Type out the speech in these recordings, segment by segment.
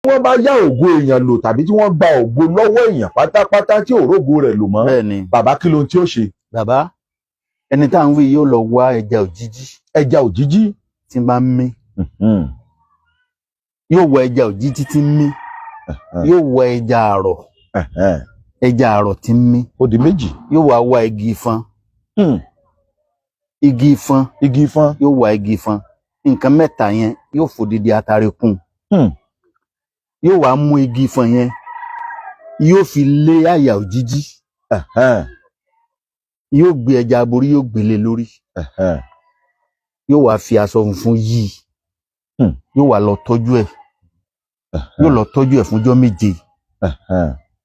Wọ́n bá yá ògo èèyàn lò tàbí tí wọ́n gba ògo lọ́wọ́ èèyàn pátápátá tí òrógo rẹ̀ lò mọ́, Bẹ́ẹ̀ ni. bàbá, kí ló ń tí ó ṣe? Bàbá, ẹni tá à ń wí yóò lọ wá ẹja òjijì. Ẹja òjijì. Tí bá ń mí. Yóò wá ẹja òjijì tí ń mí, yóò wá ẹja àrọ̀, ẹja àrọ̀ tí ń mí. Ó di méjì. Yóò wá wá igi ifan, igi ifan. Igi ifán. Yóò wá igi ifan. Nǹkan mẹ́ta yẹn, yóò fòdìdí atare kún. Yóò wá mú igi ifan yẹn, yóò fi lé àyà òjijì. Yóò gbé ẹja aborí, yóò gbélé lórí. Yóò wá fi aṣọ funfun yí i. Yóò wá lọ tọ́jú ẹ̀, yóò lọ tọ́jú ẹ̀ fúnjọ́ 7.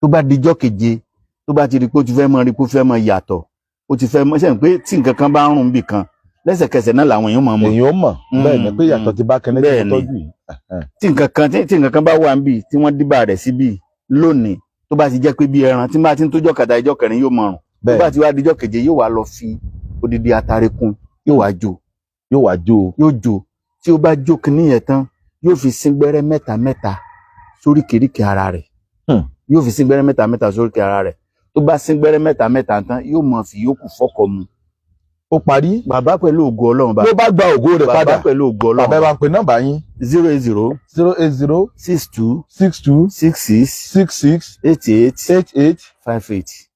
Tó bá dijọ́ keje, tó bá ti rí pé ó ti fẹ́ mọ rí pé ó fẹ́ mọ yàtọ̀, ó ti fẹ́ mọ ṣe pé tí nǹkan kan bá ń rùn bì kan, lẹ́sẹ̀kẹsẹ̀ náà làwọn èèyàn mọ̀ mọ̀. Èyàn ó mọ̀, bẹ́ẹ̀ ni, pé ìyàtọ̀ ti bá kẹ́ni tí Bẹ́ẹ̀ mo ni. tọ́jú yìí. Tí nǹkan kan bá wà níbì tí wọ́n díbà rẹ̀ síbì lónìí, tó bá ti jẹ́ pé bí ẹran tí bá ti ń tójọ́ kàtà, ìjọ́ kẹrin yóò mọ̀ rùn. Tó bá ti wá dijọ́ keje, yóò wá lọ fi odidi atare kún, yóò wá jó. Yóò wá jó. Yóò jó. Tí ó bá jó kinní yẹn tán, yóò fi sín gbẹ́rẹ́ mẹ́ta mẹ́ta sóríkèéríkèé ara rẹ̀. Yóò fi sín gbẹ́rẹ́ mẹ́ta mẹ́ta sóríkèé ara rẹ̀. Tó bá sín gbẹ́rẹ́ mẹ́ta mẹ́ta tán, yóò mọ̀ fi yókù fọ́kọ mu. Ó parí. Bàbá, pẹ̀lú ògo Ọlọ́run bá Ló bá gba ògo rẹ̀ bàbá, padà. pẹ̀lú ògo Bàbá, ẹ Ọlọ́run. bá ń pe nọ́mbà yín. 080 080 62 62 66 66 88 88 58.